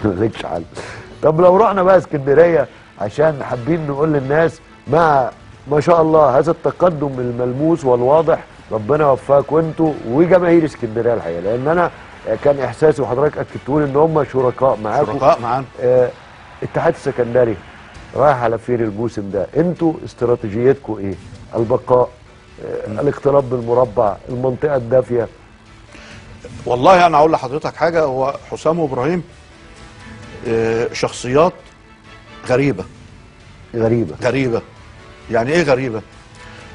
مالكش حل. طب لو رحنا بقى اسكندرية، عشان حابين نقول للناس مع ما شاء الله هذا التقدم الملموس والواضح، ربنا يوفقكم انتوا وجماهير اسكندرية الحقيقة، لان انا كان احساسي وحضرتك اكدتوا لي ان هم شركاء معاكم. شركاء معانا. اتحاد السكندري رايح على فين الموسم ده؟ انتوا استراتيجيتكم ايه؟ البقاء، الاقتراب بالمربع، المنطقة الدافيه؟ والله انا اقول لحضرتك حاجة، هو حسام وابراهيم شخصيات غريبة. غريبة غريبة. يعني ايه غريبة؟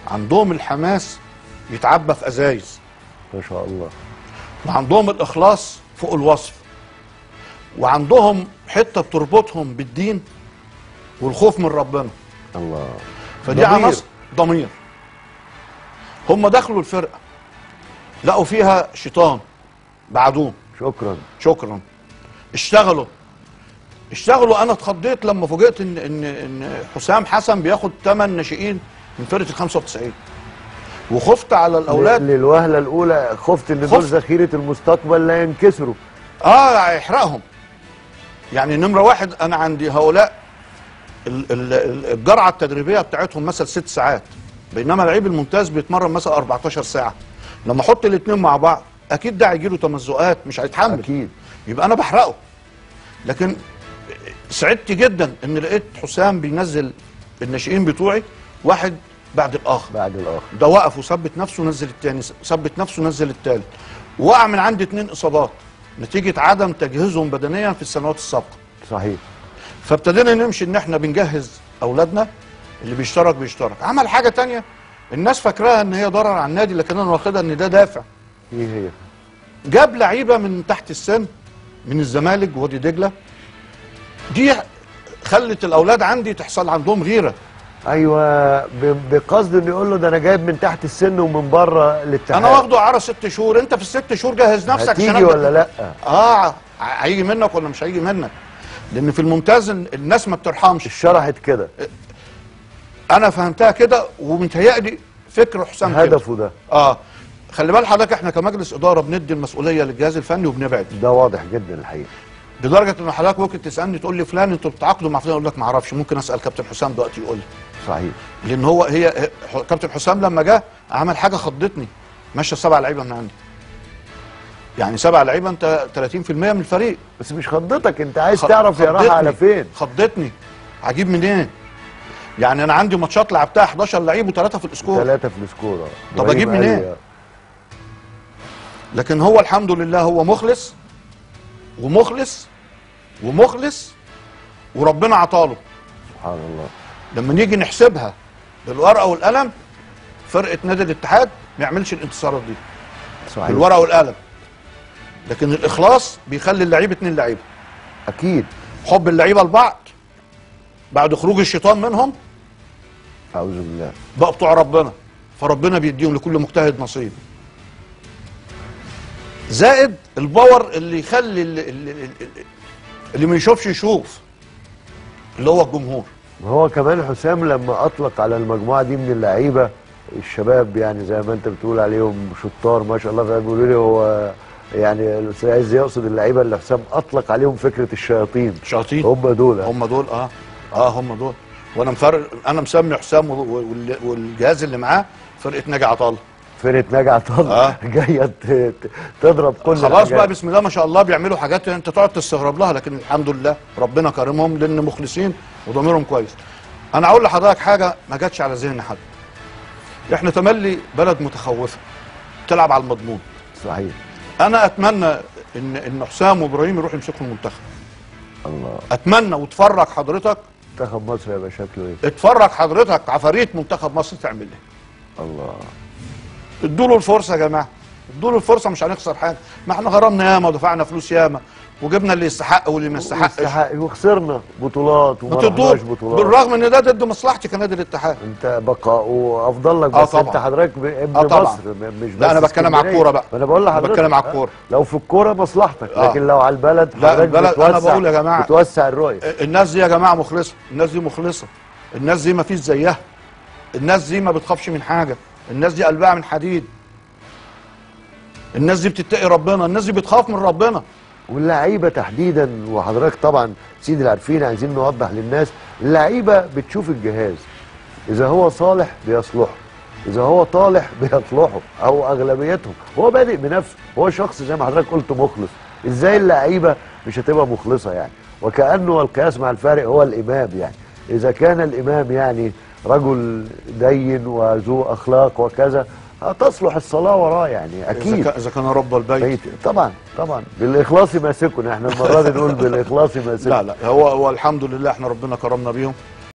عندهم الحماس يتعبى في ازايز ما شاء الله، وعندهم الاخلاص فوق الوصف، وعندهم حتة بتربطهم بالدين والخوف من ربنا. الله. فدي عناصر ضمير. هم دخلوا الفرقة لقوا فيها شيطان بعدوه. شكرا شكرا. اشتغلوا اشتغلوا. انا اتخضيت لما فوجئت ان ان ان حسام حسن بياخد 8 ناشئين من فرقه ال 95، وخفت على الاولاد. للوهلة الاولى خفت ان دول ذخيرة المستقبل لا ينكسروا. هيحرقهم. يعني نمره واحد، انا عندي هؤلاء الجرعة التدريبية بتاعتهم مثلا 6 ساعات، بينما لعيب الممتاز بيتمرن مثلا 14 ساعة. لما احط الاثنين مع بعض اكيد ده هيجي له تمزقات، مش هيتحمل. اكيد. يبقى انا بحرقه. لكن سعدت جدا ان لقيت حسام بينزل الناشئين بتوعي واحد بعد الاخر بعد الاخر. ده وقف وثبت نفسه، نزل الثاني، ثبت نفسه، نزل الثالث. وقع من عندي 2 اصابات نتيجة عدم تجهيزهم بدنيا في السنوات السابقة. صحيح. فابتدينا نمشي ان احنا بنجهز اولادنا، اللي بيشترك بيشترك. عمل حاجة ثانية الناس فاكراها ان هي ضرر على النادي، لكن انا واخدها ان ده دافع. ايه هي؟ جاب لعيبة من تحت السن من الزمالك وادي دجله، دي خلت الاولاد عندي تحصل عندهم غيره. ايوه، بقصد انه يقول له ده انا جايب من تحت السن ومن بره الاتحاد. انا واخده اعاره 6 شهور، انت في ال6 شهور جهز نفسك عشان هتيجي ولا لا؟ هيجي منك ولا مش هيجي منك؟ لان في الممتاز الناس ما بترحمش. اتشرحت كده، انا فهمتها كده، ومتهيألي فكر حسام كده هدفه ده. خلي بال حضرتك احنا كمجلس ادارة بندي المسؤولية للجهاز الفني وبنبعد. ده واضح جدا الحقيقة. لدرجة ان حضرتك ممكن تسالني تقول لي فلان انتوا بتتعاقدوا مع فلان، اقول لك ما اعرفش، ممكن اسال كابتن حسام دلوقتي يقول لي. صحيح. لان هو هي كابتن حسام لما جه عمل حاجة خضتني، مشى 7 لعيبة من عندي. يعني 7 لعيبة، انت 30% من الفريق. بس مش خضتك، انت عايز تعرف يا راح على فين. خضتني، هجيب منين؟ يعني انا عندي ماتشات لعبتها 11 لعيب و3 في ال score. 3 في ال score. طب اجيب منين؟ لكن هو الحمد لله هو مخلص ومخلص ومخلص، وربنا عطاله. سبحان الله. لما نيجي نحسبها بالورقة والقلم، فرقه نادي الاتحاد ما يعملش الانتصارات دي. صحيح. بالورقة والقلم. لكن الاخلاص بيخلي اللعيب 2 لعيبة. اكيد. حب اللعيبة لبعض بعد خروج الشيطان منهم، اعوذ بالله، بقى بتوع ربنا، فربنا بيديهم لكل مجتهد نصيب. زائد ال power اللي يخلي اللي ما يشوفش يشوف، اللي هو الجمهور. هو كمان حسام لما اطلق على المجموعة دي من اللعيبة الشباب، يعني زي ما انت بتقول عليهم شطار ما شاء الله، فبيقولوا لي هو يعني الاستاذ عايز يقصد اللعيبة اللي حسام اطلق عليهم فكرة الشياطين. الشياطين هم دول، هم دول. هم دول. وانا انا مسمي حسام والجهاز اللي معاه فرقه ناجي عطا الله. فرقه ناجي عطا الله جاية تضرب كل خلاص بقى. بسم الله ما شاء الله بيعملوا حاجات انت تقعد تستغرب لها، لكن الحمد لله ربنا كرمهم لان مخلصين وضميرهم كويس. انا اقول لحضرتك حاجة ما جاتش على ذهن حد. احنا تملي بلد متخوفه تلعب على المضمون. صحيح. انا اتمنى ان حسام وابراهيم يروحوا يمسكوا المنتخب. الله. اتمنى. واتفرج حضرتك منتخب مصر هيبقى شكله ايه؟ اتفرج حضرتك عفاريت منتخب مصر تعمل ايه؟ الله. ادوا له الفرصة يا جماعة، ادوا له الفرصة، مش هنخسر حاجة. ما احنا غرمنا ياما ودفعنا فلوس ياما وجبنا اللي يستحق واللي ما يستحقش، وخسرنا بطولات وما رحناش بطولات، بالرغم ان ده ضد مصلحتي كنادي الاتحاد. انت بقاء افضل لك، بس انت حضرتك ابن مصر مش بس. لا انا بتكلم على الكورة بقى. انا بقول لحضرتك بتكلم على الكورة. لو في الكورة مصلحتك، لكن لو على البلد لا. البلد انا بقول يا جماعة بتوسع الرؤية. الناس دي يا جماعة مخلصة، الناس دي مخلصة، الناس دي ما فيش زيها، الناس دي ما بتخافش من حاجة، الناس دي قلبها من حديد، الناس دي بتتقي ربنا، الناس دي بتخاف من ربنا. واللعيبة تحديدا، وحضرتك طبعا سيدي العارفين، عايزين نوضح للناس، اللعيبة بتشوف الجهاز، اذا هو صالح بيصلحه، اذا هو طالح بيصلحه، او اغلبيتهم هو بادئ بنفسه، هو شخص زي ما حضرتك قلت مخلص. ازاي اللعيبة مش هتبقى مخلصة يعني؟ وكانه القياس مع الفارق هو الامام يعني، اذا كان الامام يعني رجل دين وذو اخلاق وكذا، هتصلح الصلاة وراه يعني اكيد. اذا كان رب البيت طبعا طبعا بالاخلاص ماسكنا، احنا المرة دي نقول بالاخلاص ماسكنا. لا لا، هو الحمد لله احنا ربنا كرمنا بيهم.